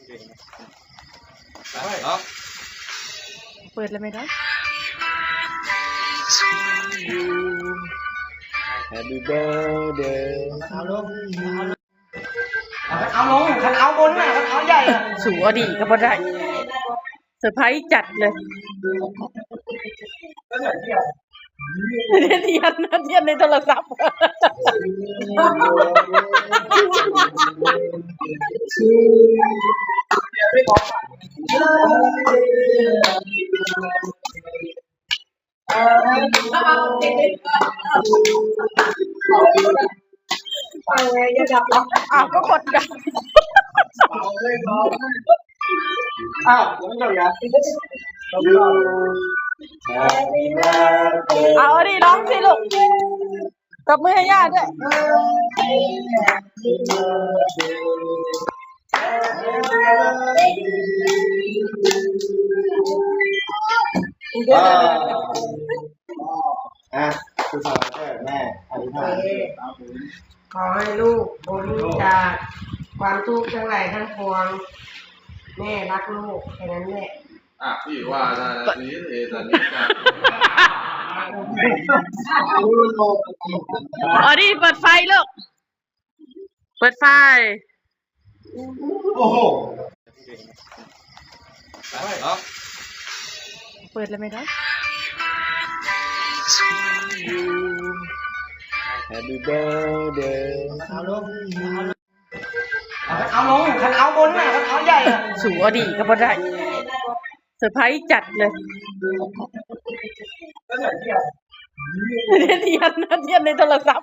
ເນາະ ເປີດແລ້ວແມ່ນບໍ່? Happy birthday ເອົາລົງ ເອົາລົງ ຄັນເອົາບົນນະ ຄັນເອົາໃຫຍ່ນະ ສູເອົາດີກໍບໍ່ໄດ້ ເຊີໄພຣສ໌ຈັດເລີຍ ທຽນ ທຽນໃນໂທລະສັບ. ອ້າວ ກໍກົດດັບ ອ້າວ ຍັງບໍ່ຈົບອີກ ເອົາອັນນີ້ຮ້ອງຊິລູກ ຕົບມືໃຫ້ຍ່າດ້ວຍ. ອ່າ ອ່ະ ສຸກສັນວັນເກີດແມ່ ອະທິຖານ ຂໍໃຫ້ລູກພົ້ນຈາກຄວາມທຸກທັງຫຼາຍທັງປວງ ແມ່ຮັກລູກ ແຄ່ນັ້ນແຫຼະ. ອະພິວາທະນະສີເລສະນິຈາ ເອົາດີ ເປີດໄຟລູກ ເປີດໄຟ ໂອ້ໂຫ ເນາະ ເປີດແລ້ວແມ່ນບໍ່? Happy birthday ເອົາລົງ ເອົາລົງ ຄັນເອົາບົນນະ ຄັນເອົາໃຫຍ່ນະ ສູເອົາດີກໍບໍ່ໄດ້ ເຊີໄພຣສ໌ຈັດເລີຍ ທຽນ ທຽນໃນໂທລະສັບ.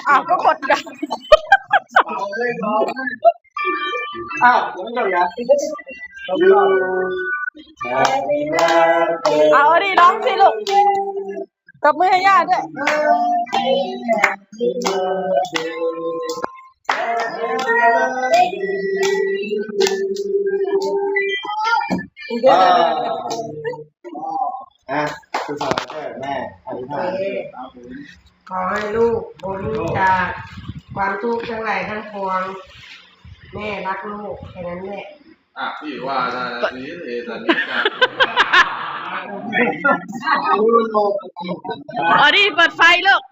ອ້າວ ກໍກົດດັບ ອ້າວ ຍັງບໍ່ຈົບອີກ ເອົາອັນນີ້ຮ້ອງຊິລູກ ຕົບມືໃຫ້ຍ່າດ້ວຍ. ອ່າ ອ່ະ ສຸກສັນວັນເກີດແມ່ ອະທິຖານ ຂໍໃຫ້ລູກພົ້ນຈາກຄວາມທຸກທັງຫຼາຍທັງປວງ ແມ່ຮັກລູກ ແຄ່ນັ້ນແຫຼະ. ອະພິວາທະນະສີເລສະນິຈາ ເອົາດີ ເປີດໄຟລູກ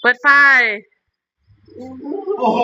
ເປີດໄຟ ໂອ້ໂຫ